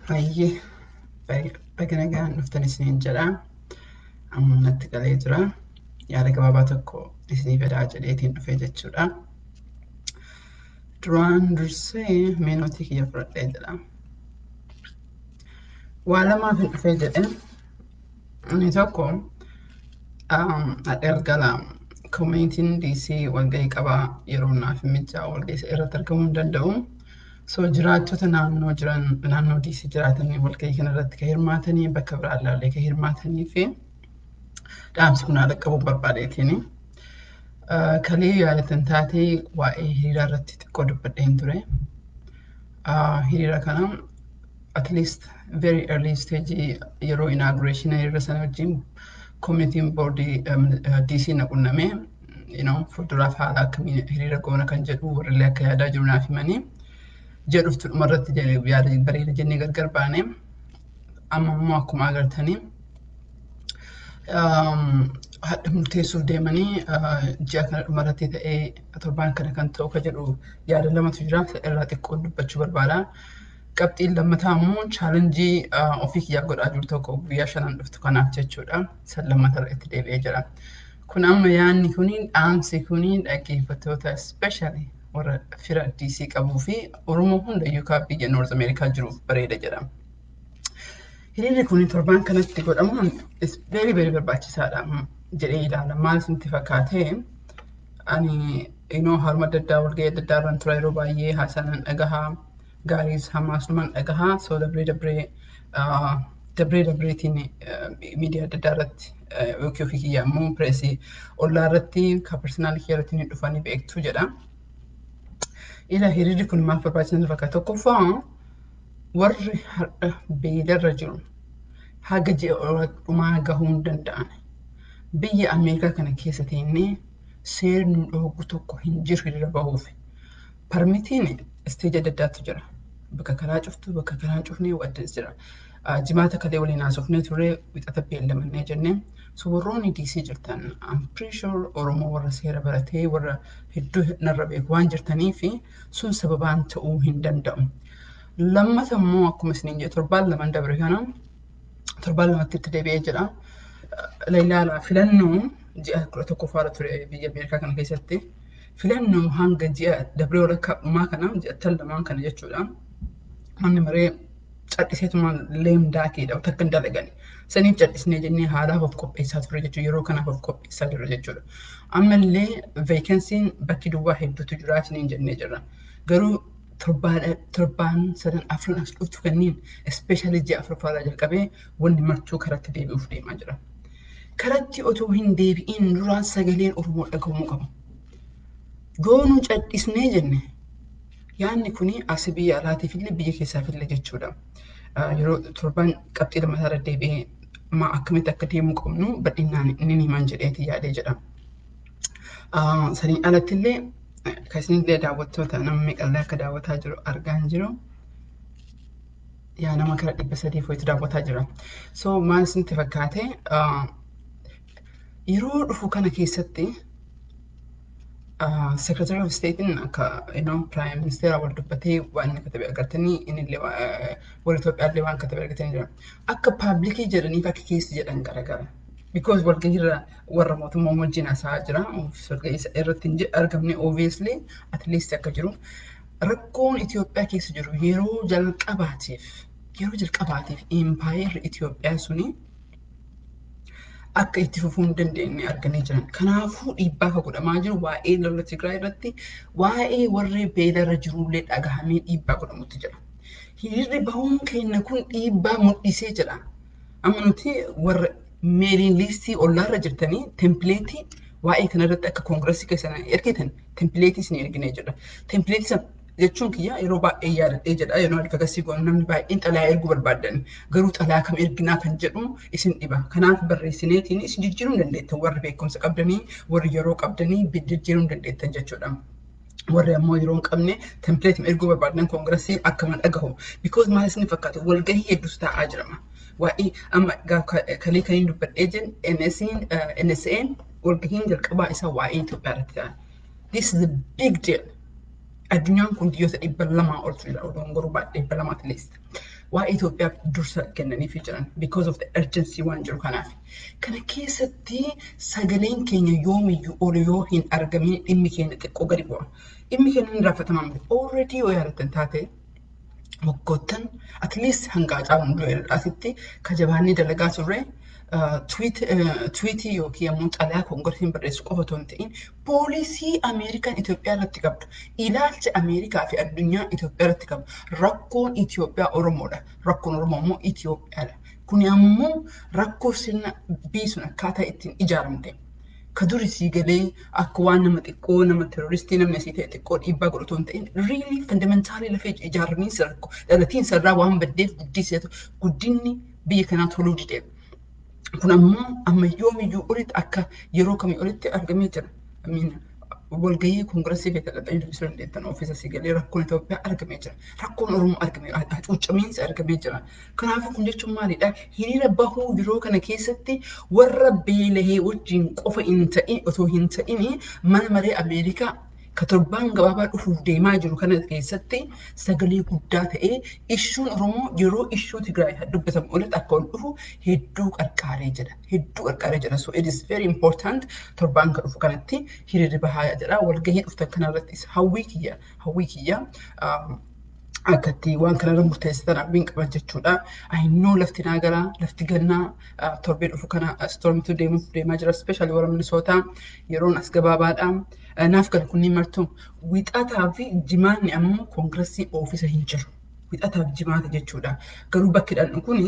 Hayyee, baga nagaan dhuftan isiniin jedha. Amma natti galee jira. Yaada gabaabaa tokko isinii fidaa jedheetiin dhufe jechuudha. Duraan dursee mee nootii kiyya fudhadhee jedha. Waa lamaaf hin dhufee jedhe. Inni tokko, hadha galgala communityn DC walgahii qabaa, yeroo naaf hin mijaa'u, walgahii irratti argamuu hin danda'u. So jiraattota naannoo jiran, naannoo DC jiraatanii, walgahii kana irratti kan hirmaatanii, bakka biraa ilaallee kan hirmaatanii fi dhaamsi kun haala qabuun barbaadeetiin. Kalee yaadatan taatee waa'ee hiriiraa irratti xiqqoo dubbadheen ture. Hiriira kana at least very early stage, yeroo inauguration hiriira sana wajjin communityn boardii DC na qunnamee, fuulduraaf haala akkamiin hiriira goona kan jedhu warrillee akka yaadaa jiru naaf himanii jedhuftu, dhumarratti yaada bareeda jennee gargar baane. Amma immoo akkuma agartanii hadha murteessuuf deemanii, ji'a kana dhumarratti ta'ee torbaan kana kan ta'u ka jedhu yaada lamatu jira, irraa xiqqoo dubbachuu barbaada. Qabxiin lammataa immoo challenge ofii kiyyaa godhaa jiru tokko guyyaa 5n dhuftu kanaaf jechuudha. San lammataa itti deebi'ee jira. Kun amma yaadni kuni, dhaamsi kuni, dhaggeeffattoota, especially warra fira DC qabuu fi Oromoo hundayyuu kaa biyya North America jiruuf bareeda jedha. Hiriirri kun torbaan kanatti godhamuun is very very barbaachisaadha jedhee ilaala. Maal isinitti fakkaatee? Ani haruma adda addaa, walgahii adda addaa irraan tura yeroo baay'ee, haasaa nan dhagahaa, gaariis hamaas numan dhagahaa. So dabree dabree dabree dabreetiin miidiyaa adda addaa irratti yookiin ofii kiyya immoo pressii ollaa irratti ka personal kiyya irratti ni dhufanii beektu jedha. Ila, hiriirri kun maaf barbaachisaa fakkaata? Tokkoffaa, warri har'a beelarra jiru haga ji'a dhumaa gahuu hin danda'an. Biyya Ameerikaa kana keessa teennee seerri nu dhoogu tokko hin jiru hiriira bahuuf. Permitiin stage adda addaatu jira. Bakka karaa cuftu, bakka karaa hin cufnee adda jira. Jimaata kalee waliin haasofnee turre, wixata beellamannee jennee. So warroonni DC jirtan, I'm pretty sure Oromoo warra seera baratee, warra hedduu narra beeku waan jirtanii fi sun sababaan ta'uu hin danda'u. Lammata immoo, akkuma isiniin jedhe, torbaan lamaan dabre kana, torbaan lamatti itti deebi'ee jira. Ilaala, filannoo ji'a 11ffaarra ture biyya Ameerikaa kana keessatti. Filannoo hanga ji'a dabree walakkaa dhumaa kana, ji'attan lamaan kana jechuudha. Manni maree cadhiseetuma leemdaa keedha, takka hin dalagani. Saniif cadhisnee jennee haalaaf of qopheessaa ture jechuudha. Yeroo kanaaf of qopheessaa jirra jechuudha. Ammallee vacancyn, bakki duwwaa hedduutu jira isiniin jennee jirra. Garuu torbaan sadan afran as dhuftu kanneen, especially ji'a afuraffaarraa jalqabee, wanni martuu karatti deebi'uuf deemaa jira. Karatti otoo hin deebi'in duraan sagaleen Oromoo dhagahumuu qaba. Goonuu cadhisnee jenne, yaadni kuni as biyya alaatiif illee biyya keessaaf illee jechuudha. Yeroo torban qabxii lammataa irra deebi'ee maa akkamitti akka deemuu qabnu bal'inaan inni himan jedheeti yaadee jedha. Saniin alatti illee kan isinillee daawwattoota, nama meeqallee akka daawwataa jiru argaa hin jiru. Yaa, nama kara 300 foyitu daawwataa jira. So maal isinitti fakkaate? Yeroo dhufu kana keessatti Secretary of Statein akka Prime Minister wal dubbatee waan inni katabe agartanii, inni illee warra Itoophiyaa illee waan katabe argatanii jira. Akka publicii jedhaniif akka keessi jedhan garagara. Because walgahiirra warra mootummaa wajjin haasa'aa jira. Walgahii irratti hin argamne obviously, at least akka jiru. Rakkoon Itoophiyaa keessa jiru, yeroo jalqabaatiif impaayerri Itoophiyaa suni akka itti fufuu hin dandeenye arganii jiran. Kanaafuu dhiibbaa akka godhamaa jiru waa'ee lola Tigraay irratti, waa'ee warri beelarra jirullee dhagahamee dhiibbaa godhamutti jira. Hiriirri bahuun keenya kun dhiibbaa mul'isee jira. Amma nuti warra mailing listii ollaarra jirtanii template waa'ee kanarratti akka Congressii keessan ergitan template isin erginee jira. Template sana jechuun kiyya yeroo baay'ee yaadadhee jedha, yeroo advocacy goonu namni baay'een xalayaa erguu barbaadan, garuu xalayaa kam erginaa kan jedhu isin dhiba. Kanaaf barreessineetiin isin jijjiiruu hin dandeettan, warri beekumsa qabdanii, warri yeroo qabdanii jijjiiruu hin dandeettan jechuudha. Warri ammoo yeroo hin qabne template erguu barbaadan Congressii akkama dhagahu. Because maal isin fakkaatu, walgahii hedduutu taa'aa jirama. Waa'ee amma kalee kan hin dubbadhee jiru, NSA'n walgahiin jalqabaa isaa waa'ee Itoophiyaa irratti ta'a. This is a big deal. Addunyaan kun biyyoota 200 oltu jira. Odoon garuu baay'ee 200 at least. Waa'ee Itoophiyaa dursa kennaniifii jiran because of the urgency waan jiru kanaaf. Kana keessatti sagaleen keenya yoomiyyuu ol yoo hin argamin dhimmi keenya xiqqoo gadi bu'a. Dhimmi keenya hin raffatamaa miti. Already yoo yaadattan taate, waggoottan at least hanga Hacaaluun du'e asitti kajabaannee dalagaa turre, tweetii yookiin ammoo xalayaa koongiresiin barreessu qofa otoo hin ta'in, policy Ameerikaan Itoophiyaa irratti qabdu, ilaalcha Ameerikaa fi addunyaa Itoophiyaa irratti qabdu, rakkoon Itoophiyaa Oromoodha, rakkoon Oromoo ammoo Itoophiyaadha. Kuni ammoo rakkoo sirna biyyi sun akkaataa ittiin ijaaramte. Ka duri sii galee akka waan nama xiqqoo, nama terroristii, namni asii ta'e xiqqoo dhiibbaa godhu otoo hin ta'in, really fundamentally lafee ijaaramiinsa rakkoo dhalatiinsa irraa waan baddeef guddiseetu guddinni biyya kanaa toluu didee. Kun ammoo amma yoomiyyuu olitti, akka yeroo kamii olitti argamee jira. Walgahii koongirasii fi dhaqxanii dubbisuu dandeettan ofiisa sii galee rakkoon Itoophiyaa argamee jira. Rakkoon Oromoo argamee, hacuuccamiinsi argamee jira. Kanaafuu kun jechuun maalidha? Hiriira bahuu yeroo kana keessatti warra beelahee wajjin qofa hin ta'in otoo hin ta'in, mana maree Ameerikaa ka torbaan gabaabaa dhufuuf deemaa jiru kana keessatti sagalee guddaa ta'ee issueun Oromoo yeroo issue Tigraay dubbatamu olitti akka ol dhufu hedduu qarqaaree jira. Hedduu qarqaaree jira. So it is very important, torbaan kan dhufu kanatti hiriirri bahaa jedha. Walgahii dhuftan kanarrattis hawwii kiyya akkatti waan kanarra murteessitan hawwiin qaban jechuudha. I know lafti naa gara lafti gannaa torbee dhufu kana stormitu deemuuf deemaa jira. Especially warra Minnesota yeroon as gabaabaadha. Naaf kan kunniin martuu wixataa fi jimaanni ammoo koongiressii oofisa hin jiru. Wixataaf jimaata jechuudha. Garuu bakki dhandhu kun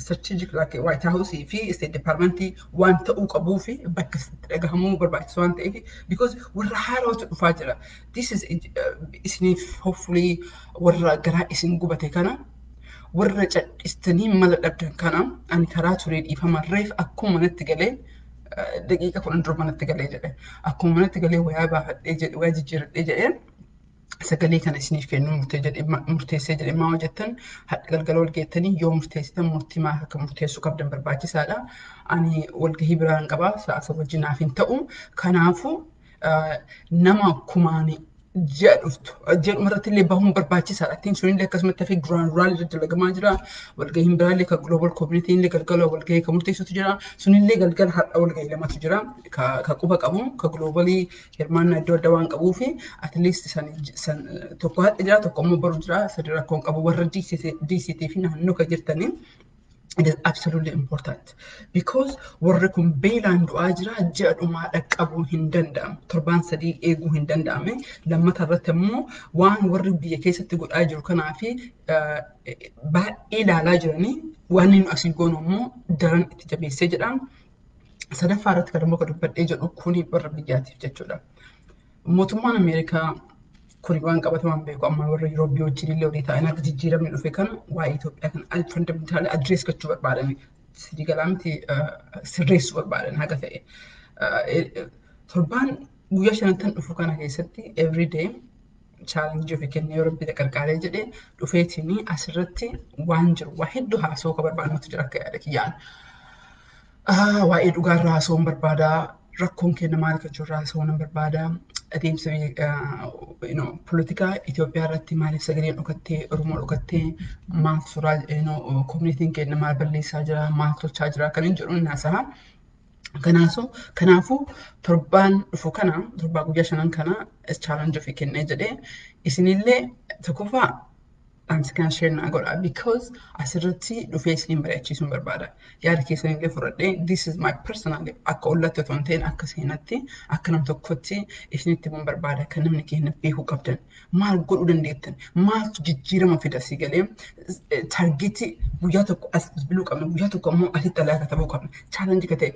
strategic like White House fi State Department waan ta'uu qabuu fi bakka itti dhagahamuu barbaachisu waan ta'eef, because warra haaraatu dhufaa jira. This is isiniif hopefully warra garaa isin gubate kana, warra cadhistanii mala dhabdan kana, ani karaa turee dhiifamarreef akkuma manatti galee, daqiiqa 10 dura manatti galee jedhe, akkuma manatti galee wayaa baafadhee jedhe, wayaa jijjiiradhee jedhee, sagalee kana isiniif kennuu murtee jedhe, murteessee jedhe. Maa hojjettan hadha galgala wal geettanii yoo murteessitan, murtii maal akka murteessuu qabdan barbaachisaadha. Ani walgahii biraan qaba, sa'a wajjin naaf hin ta'u. Kanaafuu nama kumaani ji'a dhuftu ji'a dhumarratti illee bahuun barbaachisaadha. Ittiin sunillee akkasumatti hafee duraan duraan irra dalagamaa jira. Walgahiin biraallee kan global community illee galgala walgahii kan murteessutu jira. Sunillee galgala har'a walgahii lamatu jira. Ka quba qabu ka globalii hirmaannaa iddoo adda waan qabuu fi at least san tokko hadha jira, tokko immoo baru jira. Sadi rakkoon qabu warra DCT fi naannoo kan jirtanii. It is absolutely important because warri kun beelaan du'aa jira, ji'a dhumaa dhaqqabuu hin danda'amu. Torbaan 3 eeguu hin danda'ame. Lammata irratti immoo waan warri biyya keessatti godhaa jiru kanaa fi baay'ee ilaalaa jiranii, waan inni asii goonu immoo daran itti jabeessee jedha. Sadaffaa irratti kan immoo kan dubbadhee jedhu kuni warra biyyaatiif jechuudha. Mootummaan Ameerikaa kuni waan qabatamaan beeku, amma warra Yurooppii wajjin illee walii ta'an akka jijjiiramni dhufe kana waa'ee Itoophiyaa kana fundamentally address gochuu barbaadan, sidii galaa miti, sirreessuu barbaadan haga ta'e. Torbaan guyyaa shanattan dhufu kana keessatti everyday challenge ofii kennee, yeroo biyya qarqaaree jedhee dhufeetiin asirratti waan jiru waa hedduu haasa'uu ka barbaadnutu jira akka yaada kiyyaan. Waa'ee dhugaarraa haasa'uun barbaadaa. Rakkoon keenya maal akka jiru haasa'uun nan barbaada. Adeemsa poolitikaa Itoophiyaa irratti maaliif sagaleen dhokattee, Oromoo dhokattee, maal suuraa communityn keenya maal balleessaa jira, maal tolchaa jira kan hin jedhu haasa'a. Kanaafuu torbaan dhufu kana, torbaa guyyaa shanan kana challenge ofii kennee jedhee, isinillee tokkoffaa dhaamsa kana share naa godha because asirratti dhufee isiniin mari'achiisuun barbaada. Yaada keessanillee fudhadhee, this is my personal, akka ollatti otoo hin ta'in akka seenatti, akka nam tokkotti isinitti himuun barbaada, kan namni keenya beekuu qabdan. Maal godhuu dandeettan? Maaltu jijjiirama fida si galee? Targetii guyyaa tokko as bilbiluu qabna, guyyaa tokko immoo asitti xalayaa katabuu qabna. Challenge ka ta'e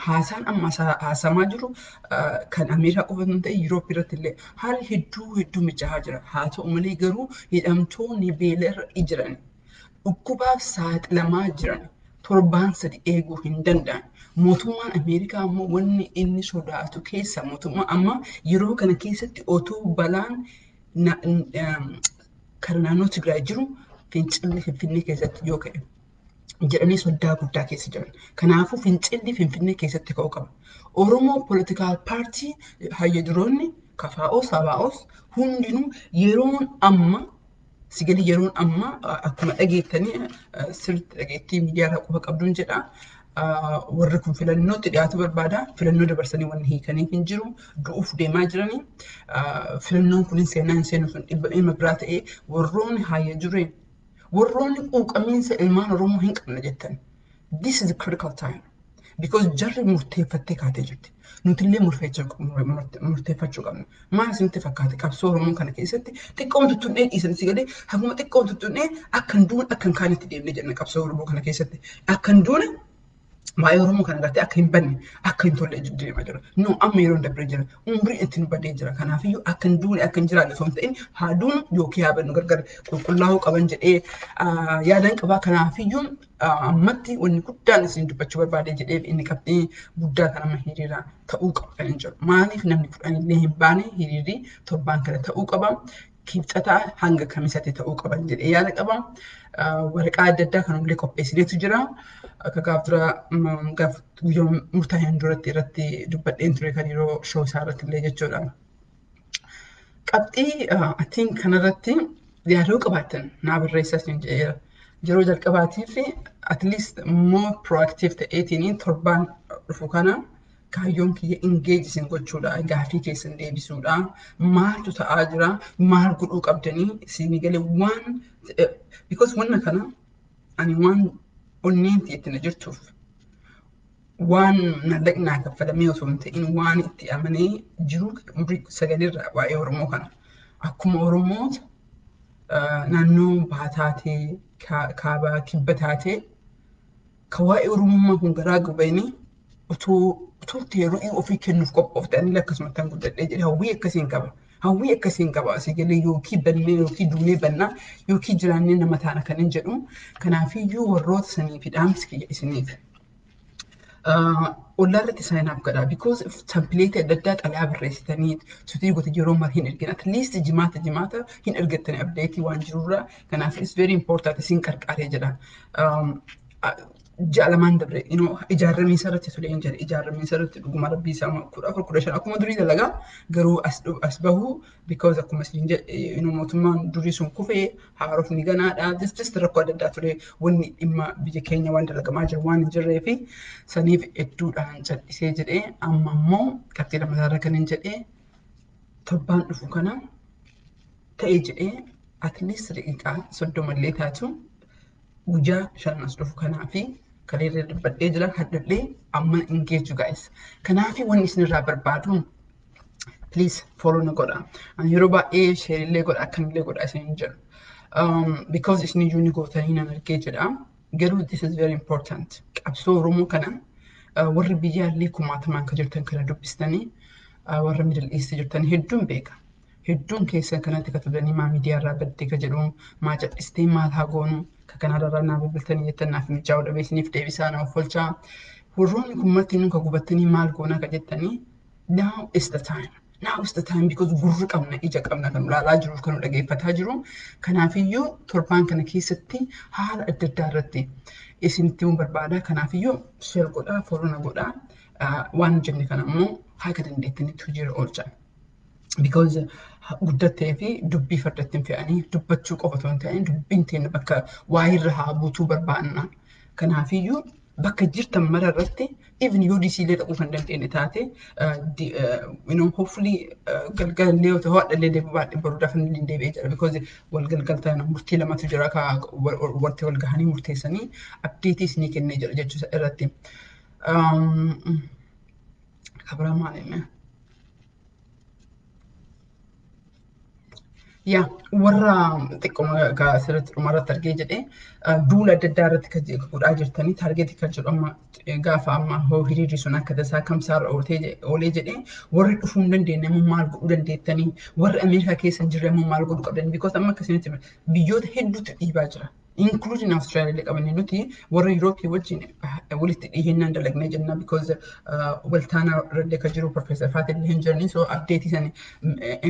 haasaan amma haasamaa jiru kan Ameerikaa qofa hin ta'in, Yurooppii irratti illee haalli hedduu hedduu mijaa'aa jira. Haa ta'u malee garuu hidhamtoonni beela irra jiran, dhukkubaaf saaxilamaa jiran, torbaan 3 eeguu hin danda'an. Mootummaan Ameerikaa immoo wanni inni sodaatu keessa mootummaa amma yeroo kana keessatti otoo balaan kan naannoo Tigraay jiru fincilli Finfinnee keessatti yoo ka'e jedhanii sodaa guddaa keessa jiran. Kanaafuu fincilli Finfinnee keessatti ka'uu qaba. Oromoo political party hayya duroonni, KFOs, ABOs hundinuu yeroon amma Sigali yeroon amma akkuma dhageettanii sirriitti dhageettii miidiyaa quba qabduun jedha. Warri kun filannootti dhiyaatu barbaada. Filannoo dabarsanii wanni hiikaniif hin jiru. Du'uuf deemaa jiranii. Filannoon kun seenaa hin seenu sun dhibba dhimma biraa ta'ee warroonni haayya jireen warroonni quuqamiinsa ilmaan Oromoo hin qabne jettan. This is a critical time. Because jarri murteeffattee kaatee jirti. Nutillee murteeffachuu qabna. Maal isinitti fakkaate qabsoo Oromoo kana keessatti xiqqoon tuttunnee dhiisan si galee haguma xiqqoon tuttunnee akka hin duune akka hin kaanetti deemnee jenna qabsoo Oromoo kana keessatti. Akka hin duune waa'ee Oromoo kana gartee akka hin banne akka hin tolle deemaa jira. No, amma yeroon dabree jira. Umriin ittiin badee jira. Kanaafiyyuu akka hin duune akka hin jiraanne osoo hin ta'in haa duunu yookiin haa bannu gargar qulqullaa'uu qaban jedhee yaadan qabaa. Kanaafiyyuu ammatti wanni guddaan isin dubbachuu barbaade jedhee inni qabxii guddaa kan amma hiriira ta'uu qaba kan hin jiru. Maaliif namni 10 illee hin baane hiriirri torbaan kana ta'uu qaba. Kibxataa hanga kamisatti ta'uu qaban jedhee yaada qaba. Waraqaa adda addaa kan illee qopheessineetu jira. Akka gaaf dura gaaf guyyaa murtaa'een duratti irratti dubbadheen ture kan yeroo show isaa irratti illee jechuudha. Qabxii atiin kanarratti yaaduu qabaattan naa barreessaa isin jedheera. Yeroo jalqabaatiif at least more proactive ta'eetiin torbaan dhufu kana kaayyoon kiyya engage isin gochuudha, gaafii keessan deebisuudha, maaltu ta'aa jira, maal godhuu qabdanii isinii galee waan because wanna kana ani waan onneen itti na jirtuuf waan mallaqni naa kaffalamee osoo hin ta'in waan itti amanee jiru umrii sagalirraa waa'ee Oromoo kana. Akkuma Oromoota naannoo bahaa taatee, kaabaa, kibba taatee kan waa'ee Oromummaa kun garaa gubanii otoo utuu yeroo ofii kennuuf qophoofte anillee akkasumatti kan guddadhee jedhe hawwii akkasiin qaba. Hawwii akkasiin qaba. Asii galee yookiin bannee yookiin duunee bannaa yookiin jiraannee nama taana kan hin jedhu. Kanaafiyyuu warroota sanii fi dhaamsi kiyya isiniif. Ollaa irratti sign up godhaa because template adda addaa xalayaa barreessitanii sutii gote yeroo mara hin ergin, at least jimaata jimaata hin ergattanii update waan jirurraa. Kanaaf it's very important isin qarqaaree jedha. Ji'a 2n dabre ijaaramiinsa irratti ture hin jedhe, ijaaramiinsa irratti dhuguma rabbii isaa 14 15 akkuma durii dalagaa garuu as bahu because akkuma isin jedhe mootummaan durii sun kufee haarofni ganaadha. Just rakkoo adda addaa ture, wanni dhimma biyya keenya waan dalagamaa jiru waan hin jirree fi saniif hedduudhaan cal'isee jedhee. Amma immoo qabxii lammataa kan hin jedhee torbaan dhufu kana ta'ee jedhee at least daqiiqaa 30 illee taatu guyyaa 5 as dhufu kanaa fi kaleerra dubbadhee jira hadhallee amma engage you guys. Kanaafi wanni isinirraa barbaadu, please follow na godha. Ani yeroo baay'ee share illee godha, akkamillee godha isin hin jedhu. Because isin iyyuu ni gootanii nan argee jedha. Garuu this is very important. Qabsoo Oromoo kana warri biyyaallee kumaatamaan kan jirtan kana dubbistanii warra Middle East jirtan hedduun beeka. Hedduun keessan kanatti katabdanii maa miidiyaa irraa baddee ka jedhu, maa cal'istee, maal haa goonu ka kanarra naa bilbiltanii jettan naaf mijaa'uu dhabee isiniif deebisaa na of olchaa. Warroonni kun marti nu ka gubattanii maal goona ka jettanii, now is the time. Now is the time because gurri qabna, ija qabna, kan ilaalaa jiru, kan dhageeffataa jiru. Kanaafiyyuu torbaan kana keessatti haala adda addaa irratti isinitti himuu barbaada. Kanaafiyyuu share godhaa, follow na godhaa. Waan jenne kana immoo haga dandeettanitti hojiirra oolchaa. Because guddattee fi dubbii fardatti hin fe'anii dubbachuu qofa otoo hin ta'in dubbiin teenya bakka waa'irra haa buutuu barbaanna. Kanaafiyyuu bakka jirtan mara irratti even yoo DC illee dhaquu kan dandeenye taate, hopefully galgalallee yoo ta'u hadhallee deebi'uu baadhee baruu dafa illee deebi'ee jira because wal galgaltaan murtii lamatu jira ka wanti wal gahanii murteessanii update isinii kennee jira jechuudha irratti. Kabiraa maal inni? Yaa warra xiqqoo asirratti dhumarratti argee jedhee duula adda addaa irratti kan godhaa jirtanii target kan jedhu amma gaafa amma hoo hiriirri sun akka tasaa kamsaarra oolee jedhee warri dhufuu hin dandeenye immoo maal godhuu dandeettanii, warri Ameerikaa keessa hin jirre immoo maal godhuu qabdanii, because amma akkasumatti biyyoota hedduutu dhiibaa jira. Including Australia illee qabanii nuti warra Yurooppii wajjin walitti dhiyeennaan dalagnee jenna because waltaanaa irra kan jiru Professor Faatil hin jirani, so update sani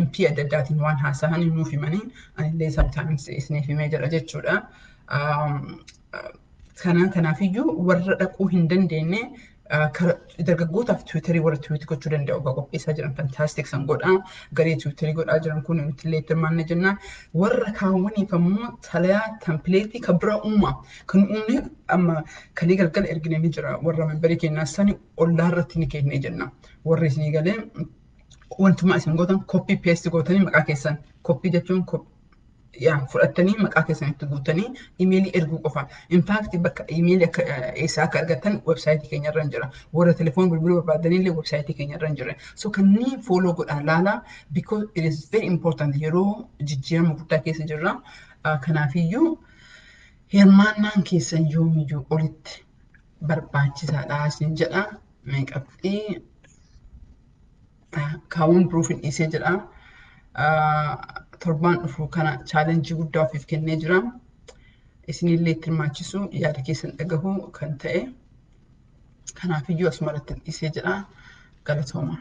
MP adda addaatiin waan haasa'an nuuf himanii anillee sometimes isiniif himee jira jechuudha. Kanaafiyyuu warra dhaquu hin dandeenye Dargaggootaaf Twitterii warra tweet gochuu danda'u egaa qopheessaa jiran, fantastic, san godhaa. Garee Twitterii godhaa jiran kun nuti illee itti hirmaannee jenna. Warra kaawwaniif ammoo xalayaa templateii kan biraa uumaa. Kan uumne amma kalee galgala ergine ni jira. Warra memberii keenyaa sani ollaa irratti ni kennee jenna. Warri isinii galee wantumaa isin gootan copy paste gootanii maqaa keessan, copy jechuun yaa fudhattanii maqaa keessan itti guutanii imeelii erguu qofa. In fact, bakka imeelii akka eessaa akka argattan websiteii keenya irra jira. Warra telefoon bilbiluu barbaadanii illee websiteii keenya irra jira. So kanneen follow godhaa laalaa, because it is very important. Yeroo jijjiirama guddaa keessa jirra. Kanaafiyyuu hirmaannaan keessan yoomiyyuu olitti barbaachisaadha isin jedha. Qabxii kaawwan biroof hin dhiisee jedha. Torbaan dhufu kana challengeii guddaa ofiif kennee jira. Isinillee itti hirmaachisu, yaada keessan dhagahu kan ta'e. Kanaafiyyuu asuma irratti dhiisee jedha. Galatooma.